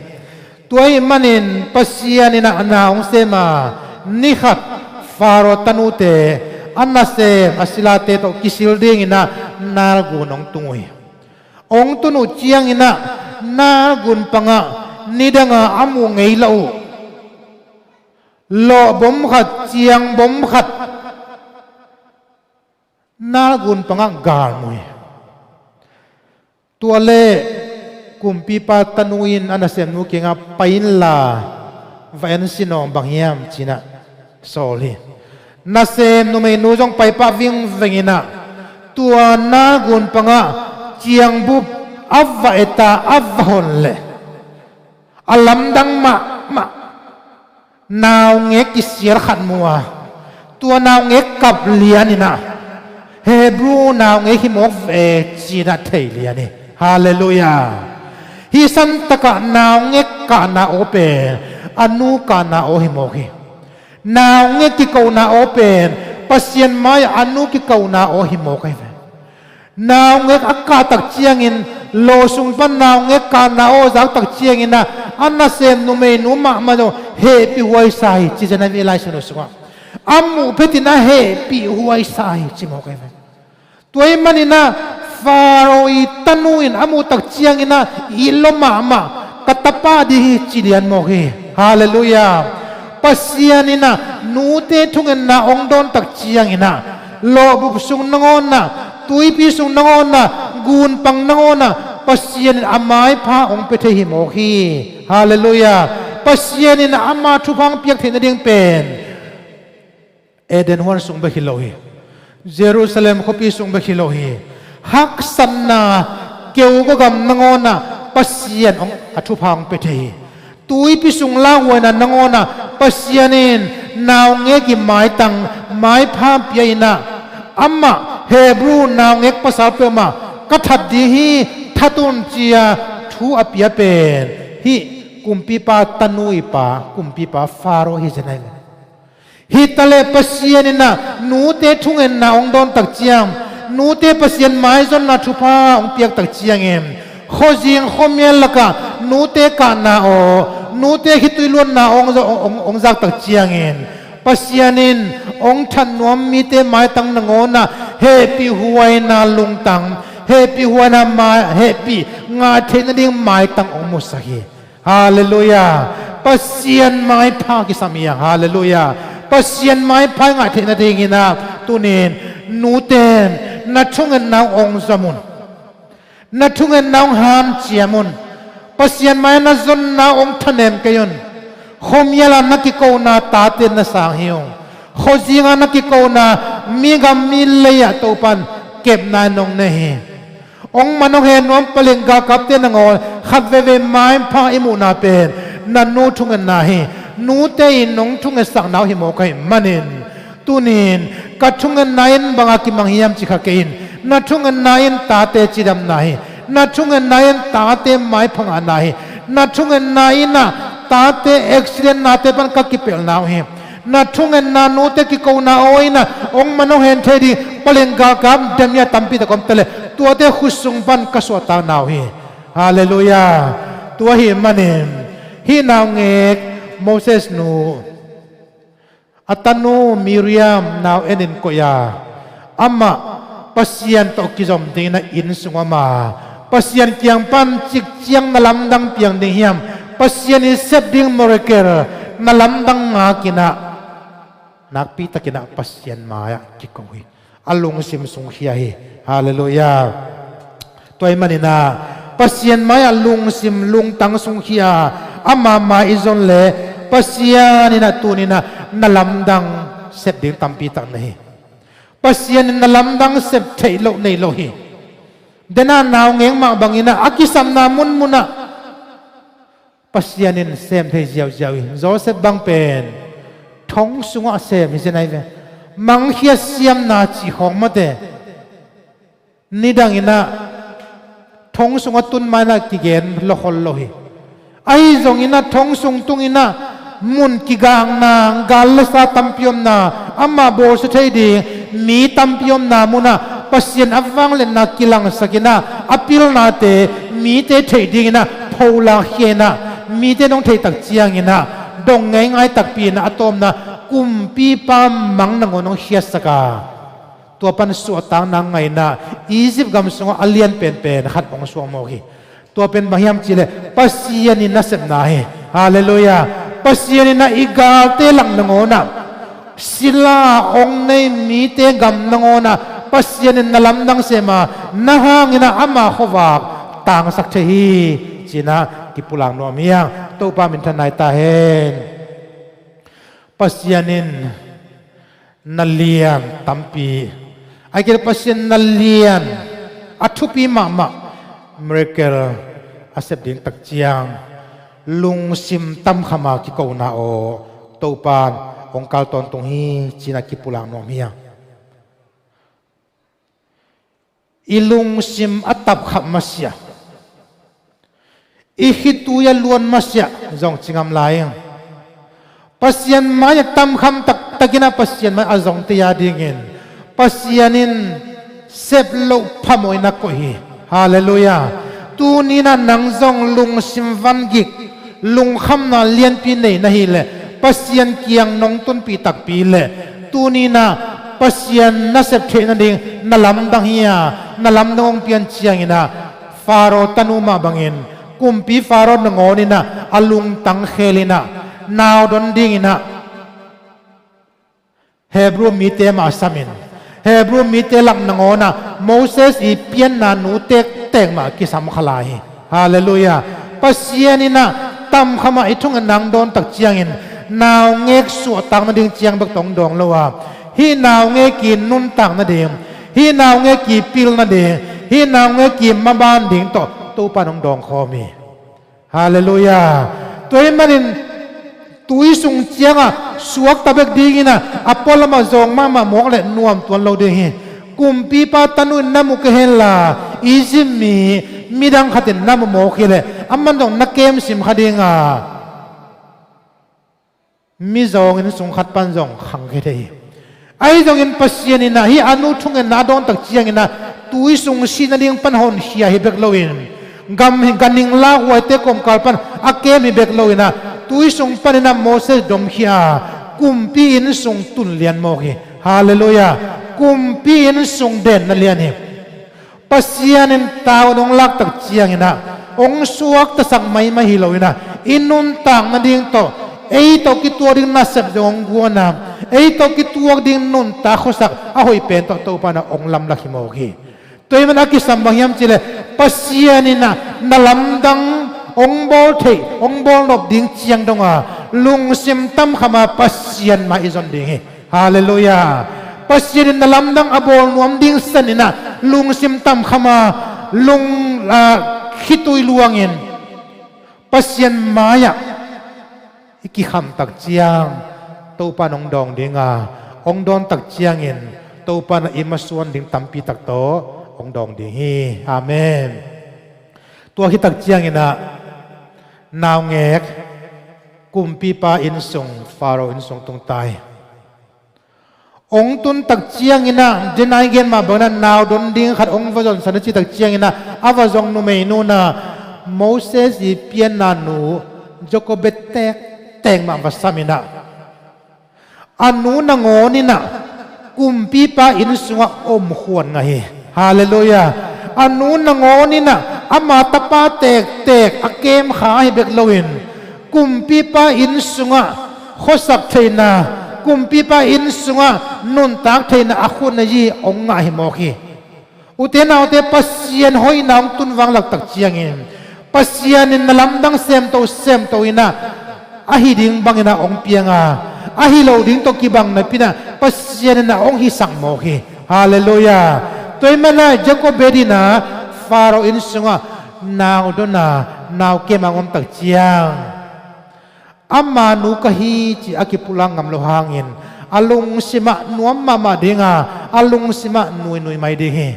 Tua ahih manin Pasian in ah na hong sem a, ni khat Faro tanute, a nasem a silate tawh kisil dingin ah Nail gun hong tung uh hi. Hong tun uh ciangin ah Nail gun pangah nidang a a muh ngei loh uh lawhbom khat, ciangbom khat Nail gun pangah galmu hi. Tua le kumpipa tanu in a nasemnu kiangah, "Pai inla va en sin aw, bang hiam?" ci-in ah sawl hi. Nasem numeinu zong paipah vingveng in ah, tua na gunpang ah ciangbup a va et a, a va hon leh a lamdang mahmah naungek kisial khat mu a, tua naungek kap lian in ah, "Hebru naungek hi mawk ve," ci-in ah thei lian hi. Halleluiah. Hih santak ah naungek kahna aw pen a nu kahna aw hi mawk hi. Naungek kikona aw pen Pasian mai-ah a nu kikona aw hi mawk ahi ve. Naungek a kahtak ciangin, lawsung pan naungek kahna aw zaktak ciangin ah, a nasem numeinu mahmah zong hehpihhuai sa hi, ci-in ah Lai Siangtho sungah, a muh phetin a hehpihhuai sa hi, ci mawk ahi ve. Tua ahih manin ah Faro ii tanu in a muhtak ciangin ah, "It lua mahmah, ka tapa ding hi," ci lian mawk hi. Halleluiah. Pasian in ah nute thungetna hong dawntak ciangin ah, lawhbup sung nangawn ah, tuipi sung nangawn ah, gunpang nangawn ah, Pasian in a maipha hong pia thei hi mawk hi. Halleluiah. Pasian in ah ama thupha hong piak theih nading pen Eden huan sung bek hi lo hi. Jerusalem khuapi sung bek hi lo hi. Haksatna keukaw gam nangawn ah Pasian hong, a thupha hong pia thei hi. Tuipi sung lauhuaina nangawn ah Pasian in naungek ii maitang, maipha pia in ah, amah Hebru naungek pasal peuhmah, "Ka that ding hi, that un," ci-a thu a pia pen hih kumpipa tanu ii pa, kumpipa Faro hi zen ahi ve. Hi taleh Pasian in ah nute thungetna hong dawntak ciang, nute Pasian maizonna thupha hong piaktak ciangin, khuazing khuamial lakah nute kahna aw, nute khitui luanna aw hong, hong, hong zaktak ciangin, Pasian in hong that nuam mite maitang nangawn ah hehpihhuaina lungtang, hehpihhuaina mai, hehpih ngah theih nading maitang hong musak hi. Halleluiah. Pasian maipha kisam hi hang. Halleluiah. Pasian maipha i ngah theih nadingin ah, tuni-in nute in na thungetna hong zom un. Na thungetna hong hanciam un. Pasian mai-ah na zonna hong thanem kei un. Khuamial ah na kikona tate na sang hi ung. Khuazing ah na kikona mi gam mi lei ah Topa'n kepna in hong nei hi. Hong man hong hen nuam paleng galkapte nangawn khat veivei maipha i muhna pen na nu thungetna hi. Nute in hong thungetsakna uh hi mawk ahih manin, tuni-in, "Ka thungetna in bang a kimang hiam?" ci kha kei in. Na thungetna in tate cidamna hi. Na thungetna in tate maipha ngahna hi. Na thungetna in ah tate accident nate pan ka kipelhna uh hi. Na thungetna nute kikona aw in ah hong man hong hen thei ding paleng galkap dam hi a tampi tak om taleh, tuate khut sung pan ka suahtakna uh hi. Halleluiah. Tua ahih manin hih naungek Moses nu, a tanu Miriam nau en in koih a, amah Pasian tawh kizom dingin a inn sung om a, Pasian kiang pan cik ciang na lamdang piang ding hiam? Pasian in sep ding miracle na lamdang ngakin ah, nakpi takin ah Pasian mai-ah kiko hi. A lungsim sungkhia hi. Halleluiah. Tua ahih manin ah Pasian mai-ah lungsim lungtang sungkhia, ama mai i zon leh, Pasian in ah tuni-in ah na lamdang sep ding tampi tak nei hi. Pasian in na lamdang sep theih loh nei lo hi. Dena naungek mah bangin ah a kisapna munmun ah Pasian in sem thei ziauziau hi. Joseph bang pen thong sungah sem hi zen ahi ve. Mangkhiat siamna cih khawng mate, nidangin ah thong sungah tun ma-in ah kigen lawkhol lo hi. Ahi zongin ah thong sung tungin ah mun kigakna, gal le sa tampi omna, amah bawlsia thei ding mi tampi omna munah Pasian a vangliatna kilangsakin ah a pilnate mite theih dingin ah pholakkhia in ah, mite in hong theih tak ciangin ah dong ngeingai takpi in ah a tawpna kumpipa mang nangawn hong khiatsak a, tua pan suahtakna ngaihna Egypt gam sungah a lian penpen khat hong suak mawk hi. Tua pen bang hiam cihleh Pasian in nasepna hi. Halleluiah. Pasian in ah i galte lak nangawn ah, sila hong nei mite gam nangawn ah Pasian in na lamdang sem a, na hangin ah ama khuavak tangsak thei hi, ci-in ah kipulak nuam hi hang. Topa minthan nai ta hen. Pasian in na lian tampi, a kei Pasian na lian a thupi mahmah miracle a sep ding tak ciang lungsim tamkhama kikona aw Topan hong kal tawntung hi, ci-in ah kipulak nuam hi hang. I lungsim a tapkhap masiah, i khitui a luan masiah zong ci ngam lai ing. Pasian mai-ah tamkham taktakin ah Pasian mai a zong tei a dingin Pasian in sep loh phamawhna koih hi. Halleluiah. Tuni-in ah nang zong lungsim vangik, lungkhamna lianpi nei na hih leh, Pasian kiang nong tunpih takpi leh, tuni-in ah Pasian na sep theih nading na lamdang hi a, na lamdang hong pian ciangin ah Faro tanu mah bangin kumpi Faro nangawn in ah a lungtang kheel in ah naudon dingin ah Hebru mite mah samin, Hebru mite lak nangawn ah Moses i pianna nu tektek mah kisam kha lai hi. Halleluiah. Pasian in ah tamkham ah i thungetna hong dawn tak ciangin naungek suahtak nading ciang bek tawh hong dawng lo a, hih naungek i nuntak nading, hih naungek i pil nading, hih naungek i maban ding tawh Topa in hong dawng khawm hi. Halleluiah. Tua ahih manin tui sung ciangah suakta bek dingin ah a pualam ah zawng mahmah mawk leh nuam tuan lo ding hi. Kumpipa tanu in na mu kei henla, Egypt mi midang khat in na mu mawk hi leh, aman zong na kemsim kha ding a, mizawng inn sung khat pan zong khang khe thei hi. Ahi zongin Pasian in ah hih a nu thungetna a dawn tak ciangin ah tui sung sih nading pan honkhia hi bek loin, gam hi, ganhing lauhuaite kawmkal pan a kem hi bek loin ah tui sung panin ah Moses domkhia a, kumpi inn sung tun lian mawk hi. Halleluiah. Kumpi inn sung denna lian hi. Pasian in tau in hong lak tak ciangin ah hong suaktasak maimai hi loin ah i nuntak nading tawh, ei tawh kituak ding nasep zong hong guan a, ei tawh kituak ding nuntak khuasak a hoih pen tawh Topa in ah hong lamlak hi mawk hi. Tua ahih manin a kisam bang hiam cih leh, Pasian in ah na lamdang hong bawl theih, hong bawl nop ding ciang dong a, lungsim tamkham a Pasian mai i zon ding hi. Halleluiah. Pasian in na lamdang a bawl nuam ding sanin ah lungsim tamkham a, lung, ah, khitui luangin Pasian mai-ah i kikham tak ciang Topa in hong dawng ding a, hong dawn tak ciangin Topa in ah i masuan ding tampi tak tawh hong dawng ding hi. Amen. Tua khit tak ciangin ah naungek kumpipa inn sung, Faro inn sung tung ta hi. Hong tun tak ciangin ah, denai gen mah bangin ah naudon ding khat hong va zonsan a cih tak ciangin ah, a va zong numeinu in ah Moses i pianna nu Jochebed tektek mah va samin ah, a nu nangawn in ah kumpipa inn sungah om khuan ngah hi. Halleluiah. A nu nangawn in ah ama tapa tektek a kemkha hi bek loin, kumpipa inn sungah khuasak theihna, kumpipa inn sungah nuntak theihna a khut na zi hong ngah hi mawk hi. Ute naute, Pasian hoihna hong tun vanglak tak ciangin, Pasian in na lamdang semto semto in ah, a hi ding bangin ah hong piang a, a hi lo ding tawh kibang napi-in ah Pasian in ah hong hisak mawk hi. Halleluiah. Tua ahih manin ah Jochebed in ah Faro inn sungah naudon a, nau kem a hong om tak ciang, ama nu ka hi cih a kipulak ngam lo hangin, a lungsim ah nuam mahmah ding a, a lungsim ah nuinui mai ding hi.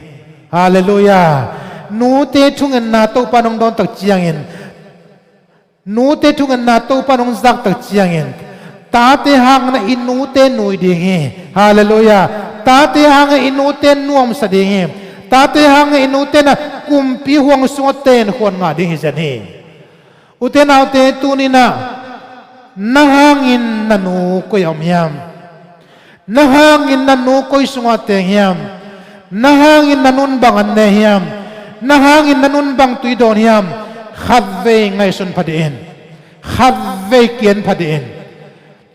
Halleluiah. Nute thungetna Topa in hong dawn tak ciangin, nute thungetna Topa in hong zak tak ciangin, tate hangin ah i nute nui ding hi. Halleluiah. Tate hangin ah i nute nuamsa ding hi. Tate hangin ah i nute in ah kumpi huang sungah tenkhuan ngah ding hi zen hi. Ute naute, tuni-in ah na hangin na nu koi ah om hiam? Na hangin na nu koi sungah teng hiam? Na hangin na nun bang an ne hiam? Na hangin na nun bang tui dawn hiam? Khatvei ngaihsun pha dih in. Khatvei kian pha dih in.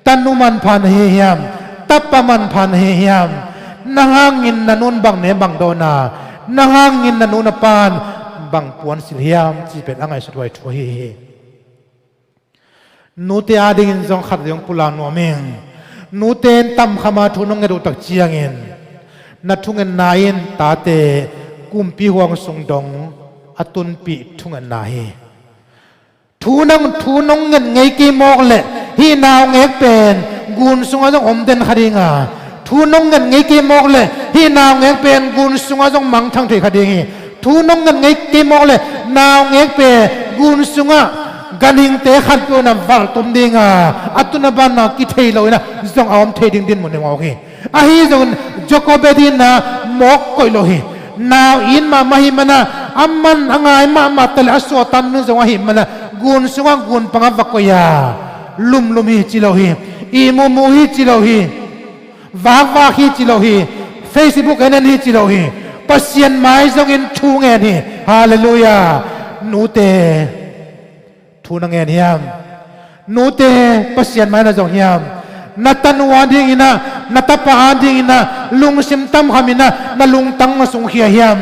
Tanu manpha na hi hiam? Tapa manpha na hi hiam? Na hangin na nun bang ne bang dawn a, na hangin na nu na pa'n bang puansilh hiam cih pen a ngaihsut huai thu ahi hi. Nute adingin zong khat zong pulak nuam ing. Nute in tamkhama thu nong nget uh tak ciangin na thungetna in tate kumpi huang sung dong a tunpih thungetna hi. Thu nang thu nong nget ngei kei mawk leh hih naungek pen gun sungah zong om den kha ding a, thu nong nget ngei kei mawk leh hih naungek pen gun sungah zong mangthang thei kha ding hi. Thu nong nget ngei kei mawk leh naungek pen gun sungah ganhingte khat peuh in a valh tum ding a, a tun a ban a kithei lo in a zong a om thei ding dinmun hi mawk hi. Ahi zongin Jacob e dinna mawk koih lo hi. Nau it mahmah ahih mana a man a ngai mahmah ta le a suahtan ding zong ahih mana gun sungah gun pangah va koih a, lumlum hi ci lo hi. Ihmuhmuh hi ci lo hi. Vakvak hi ci lo hi. Facebook en en hi ci lo hi. Pasian mai zongin thu ngen hi. Halleluiah. Nute, thu na ngen hiam? Nute, Pasian mai na zong hiam? Na tanu adingin ah, na tapa adingin ah lungsim tamkhamin ah na lungtang na sungkhia hiam?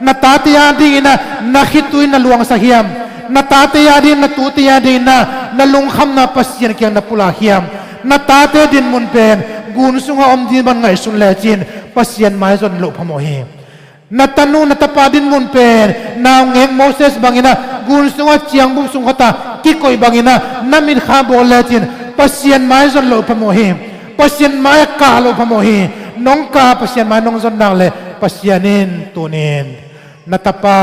Na tate adingin ah na khitui na luangsak hiam? Na tate adingin, na tute adingin ah na lungkhamna Pasian kiang na pulak hiam? Na tate dinmun pen gun sungah om ding bang ngaihsun lecin Pasian mai zon loh phamawh hi. Na tanu na tapa dinmun pen naungek Moses bangin ah gun sungah ciangbup sung khat ah kikoih bangin ah na mitkha bawl lecin Pasian mai zon loh phamawh hi. Pasian mai ah kah loh phamawh hi. Nong kah Pasian mai nong zon nak leh Pasian in tunin na tapa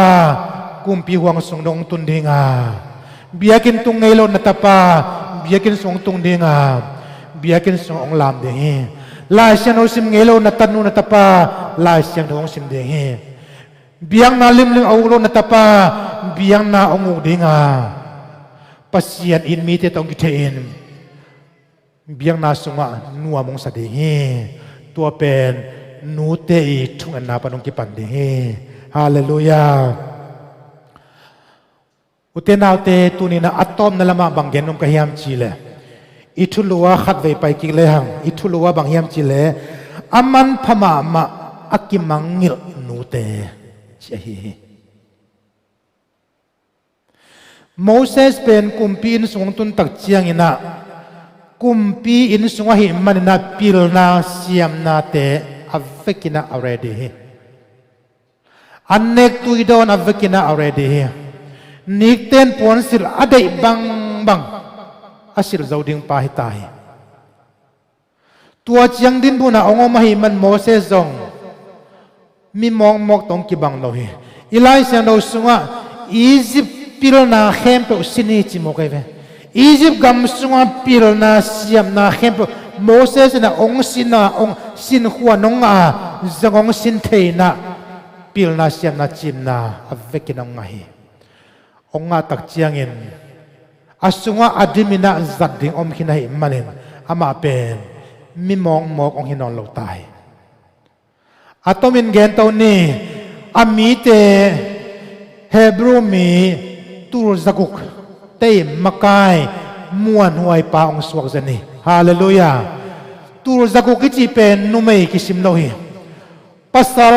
kumpi huang sung dong tun ding a, biakinn tung ngei lo na tapa biakinn sung tung ding a, biakinn sung hong lam ding hi. Lai Siangtho sim ngei lo na tanu na tapa Lai Siangtho hong sim ding hi. Biakna limlim a uk lo na tapa biakna hong uk ding a, Pasian in mite tawh hong kithei in biakna sungah nuam hong sa ding hi. Tua pen nute i thungetna pan hong kipan ding hi. Halleluiah. Ute naute, tuni-in ah a tawpna lamah bang gen nuam ka hiam cih leh, i thulu ah khatvei pai kik lehang, i thulu ah bang hiam cih leh a manpha mahmah a kimangngilh nute ci ahi hi. Moses pen kumpi inn sung hong tun tak ciangin ah kumpi inn sung ahih manin ah pilna siamnate a vekin ah a ready hi. An nek tui dawn a vekin ah a ready hi. Nikten puansilh a deih bangbang a silh zo ding pa hi ta hi. Tua ciang dinmun ah hong om ahih man Moses zong mi mawkmawk tawh hong kibang lo hi. I Lai Siangtho sungah Egypt pilna khempeuh sin hi ci mawk ahi ve. Egypt gam sungah pilna siamna khempeuh Moses in ah hong sin a, hong sinkhua nong ngah a, zong hong sin thei in ah pilna siamna cimna a vekin hong ngah hi. Hong ngah tak ciangin a sungah a dimin ah zat ding om khin ahih manin amah pen mi mawkmawk hong hi nawn lo ta hi. A tomin gento ni, a mite Hebrew mi tul zaguk te i makai muanhuai pa hong suak zen hi. Halleluiah. Tul zaguk i cih pen numei kisim lo hi. Pasal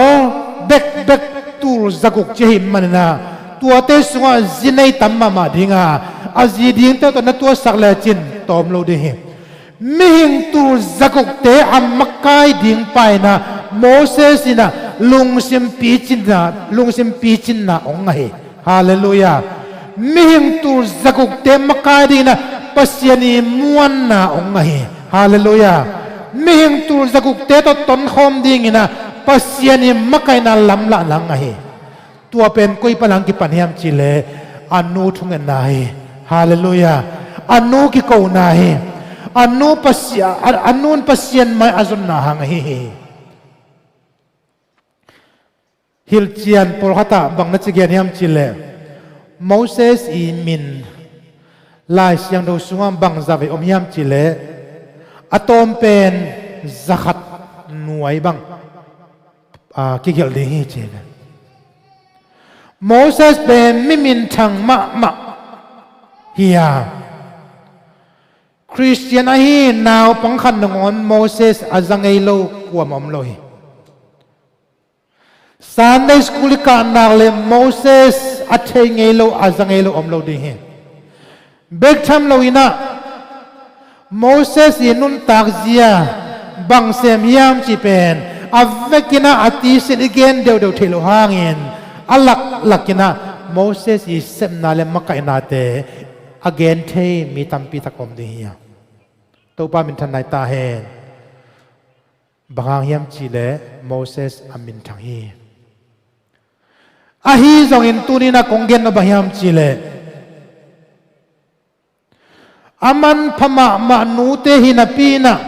bekbek tul zaguk ci ahih manin ah tuate sungah zi nei tam mahmah ding a, a zi dingte tawh na tuahsak lecin tawm lo ding hi. Mihing tul zagukte a makai ding pa in ah Moses in ah lungsim picinna, lungsim picinna hong ngah hi. Halleluiah. Mihing tul zagukte makai dingin ah Pasian i muanna hong ngah hi. Halleluiah. Mihing tul zagukte tawh tonkhawm dingin ah Pasian i makaihna lamlahna hong ngah hi. Tua pen koi pan hong kipan hiam cih leh a nu thungetna hi. Halleluiah. A nu kikona hi. A nu Pasia-, a, a nun Pasian mai a zonna hang ahi hi. Hilhcian pawlkhat ah bang na ci gen hiam cih leh Moses i min Lai Siangtho sungah bang zavei om hiam cih leh a tawm pen zakhat nuai bang, aa, kigelh ding hi ci hi. Moses pen mi minthang mahmah hi a, Khristian ahi naupang khat nangawn Moses a za ngei lo kuamah om lo hi. Sunday school i kahnak le Moses a thei ngei lo, a za ngei lo om lo ding hi. Bek tham lo inah Moses i nuntak zia bang sem hiam cih pen a vekinah a tisil i gen deuhdeuh theih loh hangin a laklak inah Moses i sepna le makaihnate a gen thei mi tampi tak om ding hi. Topa minthan nai ta hen. Bang hang hiam cihleh Moses a minthang hi. Ahi zongin tuninah kong gen lo bang hiam cihleh a manpha mahmah nute hi napi inah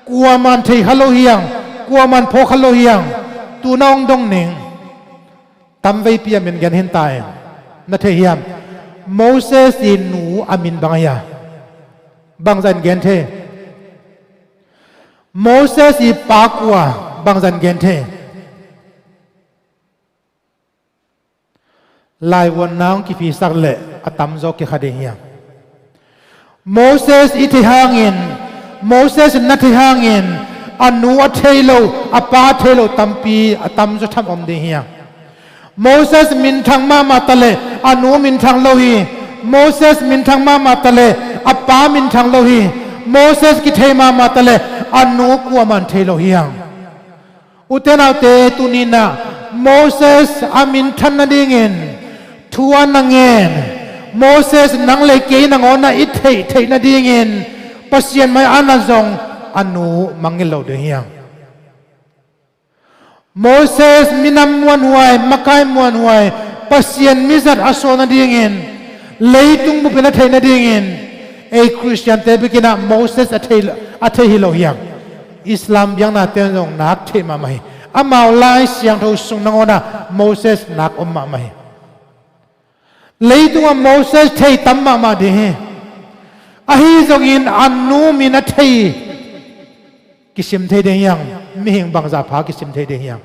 kuaman thei kha lo hiang, kuaman phaw kha lo hiang. Tuna hong dong ning. Tamveipi a min gen hin ta eng. Na thei hiam? Moses i nu a min bang a hia? Bangzah in gen thei? Moses i pa kua? Bangzah in gen thei? Laivuanna hong kiphisak leh a tamzaw kikha ding hiam? Moses i thei hangin, Moses na thei hangin a nu a thei lo, a pa a thei lo tampi a tamzaw tham om ding hiam? Moses minthang mahmah taleh a nu minthang lo hi. Moses minthang mahmah taleh a pa minthang lo hi. Moses kithei mahmah taleh a nu kuaman thei lo hiang. Ute naute, tuninah Moses a minthan nadingin thu a na ngen, Moses nang le kei nangawnah i theih theih nadingin Pasian mai a na zong a nu mangngilh lo ding hiang. Moses minam muanhuai, makai muanhuai, Pasian mizat a suak nadingin leitung bupin a theih nadingin ei Khristiante bikinah Moses a thei, a thei hi lo hiang. Islam biaknate zong nak theih mahmah hi. Amau Lai Siangtho sung nangawnah Moses nak om mahmah hi. Leitungah Moses thei tam mahmah ding hi. Ahi zongin a nu min a thei kisim thei ding hiang. Mihing bangzah pha kisim thei ding hiang.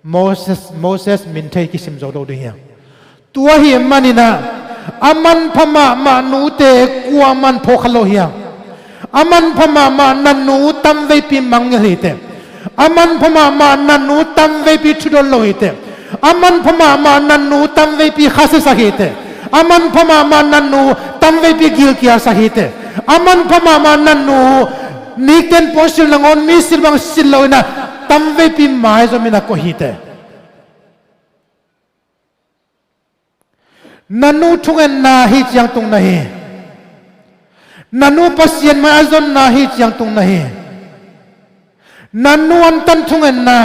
Moses, Moses min thei kisim zo lo ding hiang. Tua hi maninah a manpha mahmah nute kuaman phaw kha lo hiang. A manpha mahmah na nu tamveipi mangngilh hiteh. A manpha mahmah na nu tamveipi thudon lo hiteh. A manpha mahmah na nu tamveipi khasiasak hiteh. A manpha mahmah na nu tamveipi gilkialsak hiteh. A manpha mahmah na nu nikten puansilh nangawn misil bang silh loinah tamveipi maizom inah koih hiteh. Na nu thungetna hi ciangtung na hi. Na nu Pasian mai a zonna hi ciangtung na hi. Na nu antan thungetna,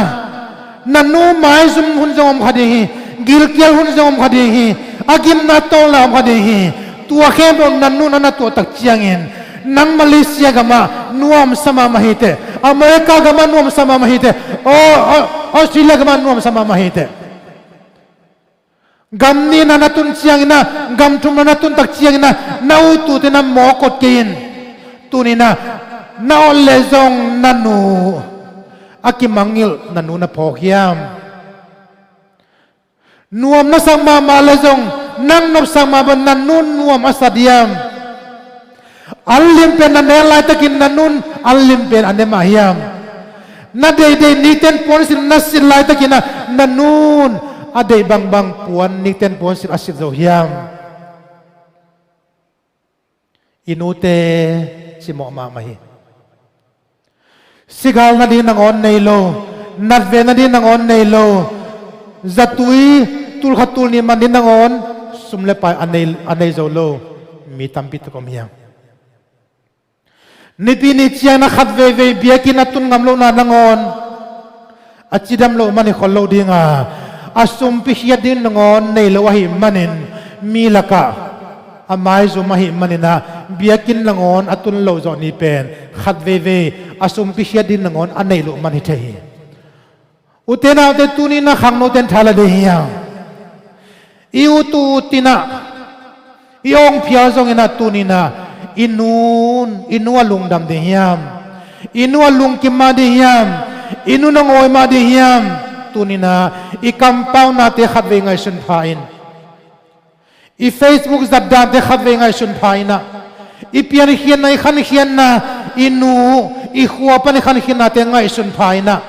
na nu maizum hun zong om kha ding hi. Gilkial hun zong om kha ding hi. A gimna tawlna om kha ding hi. Tua khempeuh na nu na na tuahtak ciangin nang Malaysia gamah nuamsa mahmah hiteh. America gamah nuamsa mahmah hiteh. Au-, Au-, Australia gamah nuamsa mahmah hiteh. Gam nihna na tun cianginah, gam thumna na tuntak cianginah na ut ut inah mawk kei in. Tuninah na awt leh zong na nu a kimangngilh na nu na phawk hiam? Nuam na sak mahmah leh zong nang nopsak mahmah na nu nuam a sa diam? An lim pen na nek laitakin na nun an lim pen a ne mah hiam? Na deihdeih nikten puansilh na silh laitakinah na nun a deih bangbang puan nikten puansilh a silh zo hiam? I nute cimawh mahmah hi. Sigal nading nangawn nei lo, natve nading nangawn nei lo, zatui tulkhat tulnih man ding nangawn sum le pai a nei, a nei zo lo mi tampi tak om hiam? Nipi ni ciangin a khat veivei biakinn a tun ngam lohna nangawn a cidam loh man hi khol lo dinga, a sumpi khiat ding nangawn nei lo ahih manin mi lakah a maizum ahih maninah biakinn nangawn a tun loh zawh ni pen khat veivei a sumpi khiat ding nangawn a neih loh man hi thei hi. Ute naute, tuninah khangnote in tha la ding hiam? I ut ut inah i awngphial zonginah tuninah i nun, i nu a lungdam ding hiam? I nu a lungkim mah ding hiam? I nu na ngawi mah ding hiam? Tuninah i kampaunate khatvei ngaihsun pha in. I Facebook zatdante khatvei ngaihsun pha inah, i piankhiatna, i khankhiatna, i nu, i khua pan i khankhiatnate ngaihsun pha inah,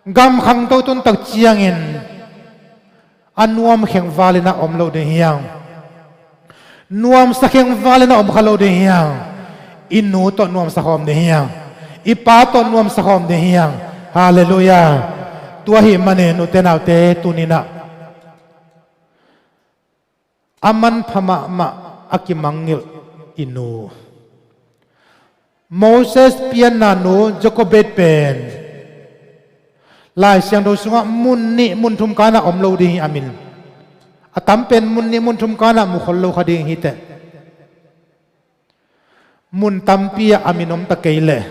Gam khangto tun tak ciangin a nuam khengval in a om lo ding hiang. Nuamsa khengval in a om kha lo ding hiang. I nu tawh nuamsa kha om ding hiang. I pa tawh nuamsa kha om ding hiang. Halleluiah. Tua ahih manin ute naute, tuni-in ah a manpha mahmah, a kimangngilh i nu. Moses pianna nu Jokebed pen Lai Siangtho sungah mun nih mun thum kanah om lo ding hi a min. A tam pen mun nih mun thum kanah mu khol lo kha ding hi teh. Mun tampi ah a min om ta kei leh,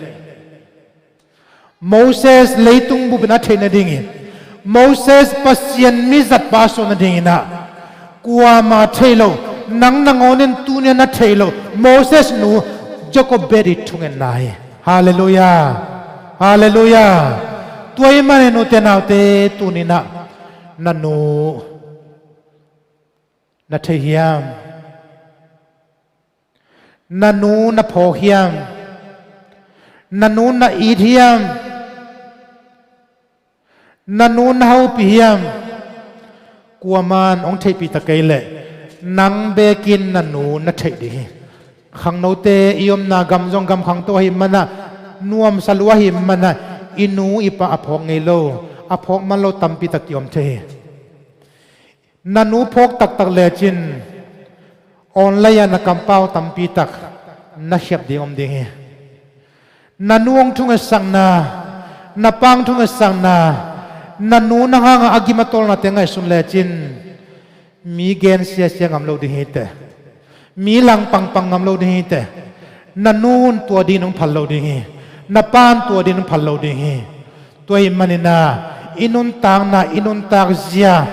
Moses leitung bupin a theih nadingin, Moses Pasian mizatpa a suah nadingin ah kuamah theih loh, nang nangawn in tuni-in na theih loh Moses nu Jokebed i thungetna hi. Halleluiah. Halleluiah. Tua ahih manin ute naute, tuni-in ah na nu na thei hiam? Na nu na phawk hiam? Na nu na it hiam? Na nu na hopih hiam? Kuaman hong theihpih ta kei leh, nang bekin na nu na theih ding hi. Khangnote i omna gam zong gam khangto ahih manah, nuamsa lua ahih manah, i nu i pa a phawk ngei lo, a phawk man lo tampi tak ki-om thei hi. Na nu phawk taktak lecin online ah na kampau tampi tak na khiap ding om ding hi. Na nu hong thungetsakna, na pa hong thungetsakna, na nu nang hangah a gim a tawlnate ngaihsun lecin mi gen siasia ngam lo ding hi teh. Mi lang pangpang ngam lo ding hi teh. Na nu in tua dingin hong phal lo ding hi. Na pa in tua dingin hong phal lo ding hi. Tua ahih manin ah i nuntakna, i nuntak zia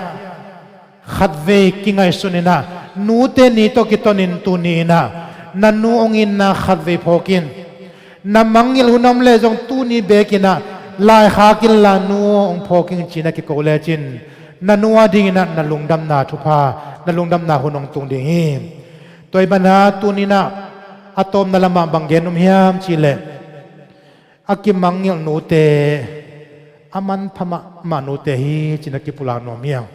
khatvei kingaihsun in ah, Nute Ni tawh kitonin tuni-in ah na nu hong itna khatvei phawk in. Na mangngilh hun om leh zong tuni bekin ah laikhak inla nu hong phawk ing ci-in a kiko lecin, na nu adingin ah na lungdamna thupha, na lungdamna hun hong tung ding hi. Tua ahih manin ah tuni-in ah a tawpna lamah bang gen nuam hiam cih leh, a kimangngilh nute, a manpha mahmah nute hi ci-in a kipulak nuam hi hang.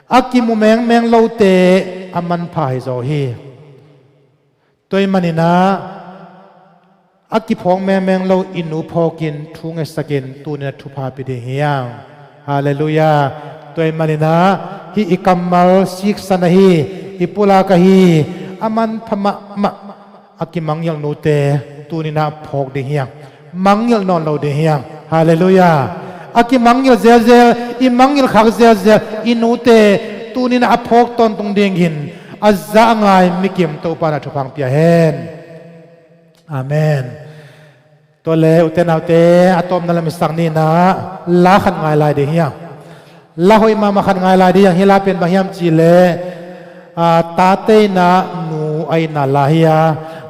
A kimu mengmeng lote a manpha hi zaw hi. Tua ahih manin ah a kiphawk mengmeng lo i nu phawkin thu ngetsakin tuni-in a thupha pia ding hi hang. Halleluiah. Tua ahih manin ah hih i kammal siksan ahi, i pulak ahi, a manpha mahmah, a kimangngilh nute tuni-in ah phawk ding hi hang. Mangngilh nawn lo ding hi hang. Halleluiah. A kimangngilh zelzel, i mangngilh khak zelzel i nute tuni-in ah a phawk tawntung dingin a za a ngai mikim Topa'n a thupha hong pia hen. Amen. Tua leh ute naute, a tawpna lam i sak ni-in ah la khat ngai lai ding hi hang. La hoih mahmah khat ngai lai ding hi hang. Hih la pen bang hiam cih leh, a, tate in ah nu a itna la hi a,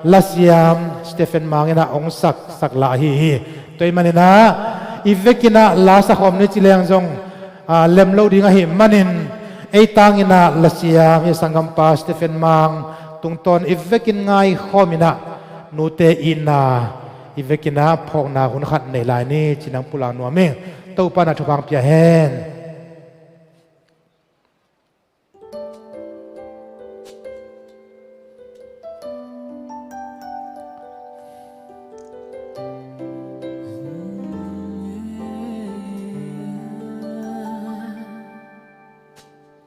lasiam Stephen Mang in ah hong sak, sak la ahi hi. Tua ahih manin ah i vekin ah la sakhawm ni ci leng zong, a, lem lo ding ahih manin, ei tangin ah lasiam, hih sanggampa Stephen Mang tungtawn i vekin ngaikhawm in ah nute itna i vekin ah phawkna hun khat nei lai ni ci-in hong pulak nuam ing. Topa'n a thupha hong pia hen.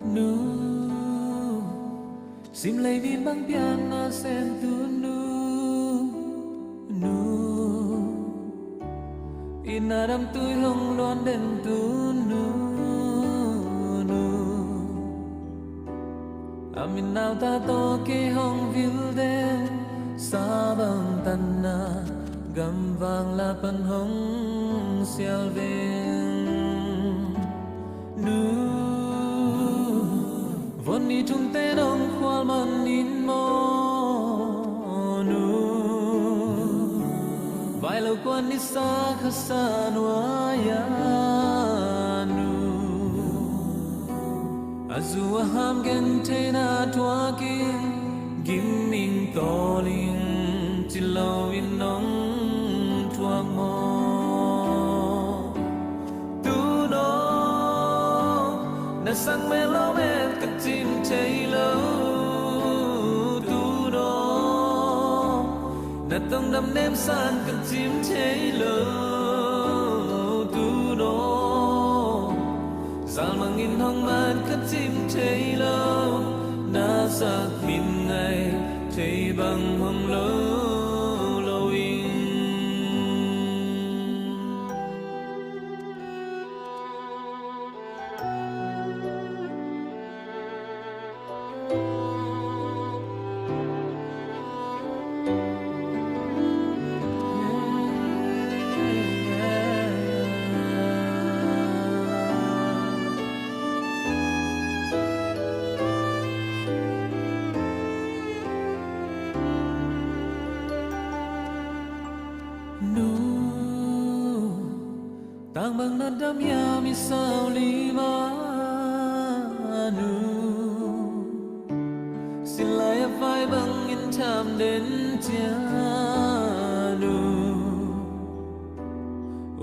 Nu, simlei min bang pian na sem tu nu, nu, itna dam tui hong luan den tu nu, nu. A min nau ta tawh kei hong vil den, sa bang tanna, gamvang la pan hong sial den. Nu, von ni thumte nong khual man in maw nu, vai lo kuan ni sa kha sa nuai a nu. A zu a ham gen theihna thuak in, gim ing tawl ing ci lo in nong thuak maw? Sang mel lo met ka cim thei lo tunaw, na tongdam nem sang ka cim thei lo tunaw, zalmang in hong mat ka cim thei lo, na sak min ngai thei bang hong lo lo in. Nu, tang bang na dam hiam i sau lima nu, sin lai a vai bang in tham den cia nu,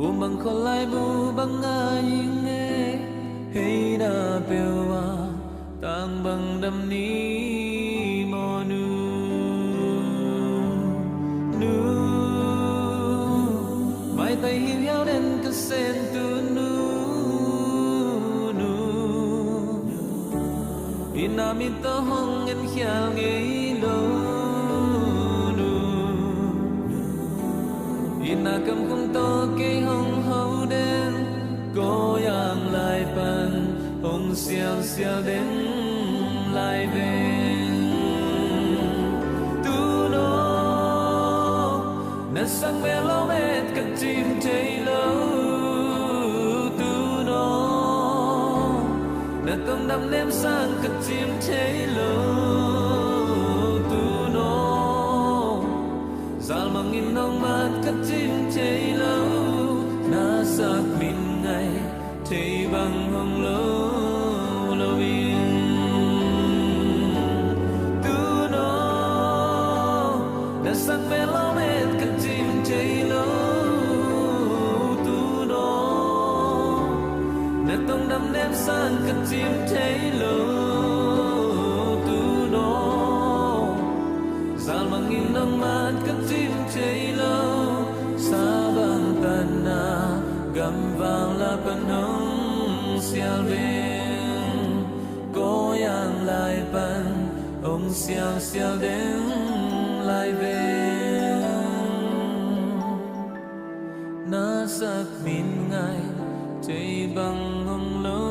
um bang khol lai mu bang ngai ing e, hei na peuh a tang bang dam ni maw nu. Nu, maitai hi liau den ka sen tu nu, nu, ina mi tawh hong en khial ngei lo nu, ina kam khum tawh kei hong ho den, ko yang lai pan hong siang sial den lai ven. Tunaw, na sang mel lo met ka cim thei lo tunaw, na tongdam nem sang ka cim thei lo tunaw, zalmang in nong mat ka cim thei lo, na sak min ngai thei bang hong lo lo in. Tunaw, na sak mel lo met ka cim thei lo tunaw, na tongdam nem sang ka cim thei lo tunaw, zalmang in nong mat ka cim thei lo, sa bang tan na gam vang la pan hong sial ven, ko yang lai pan hong siang sial den lai ven. Na sak min ngai thei bang hong lo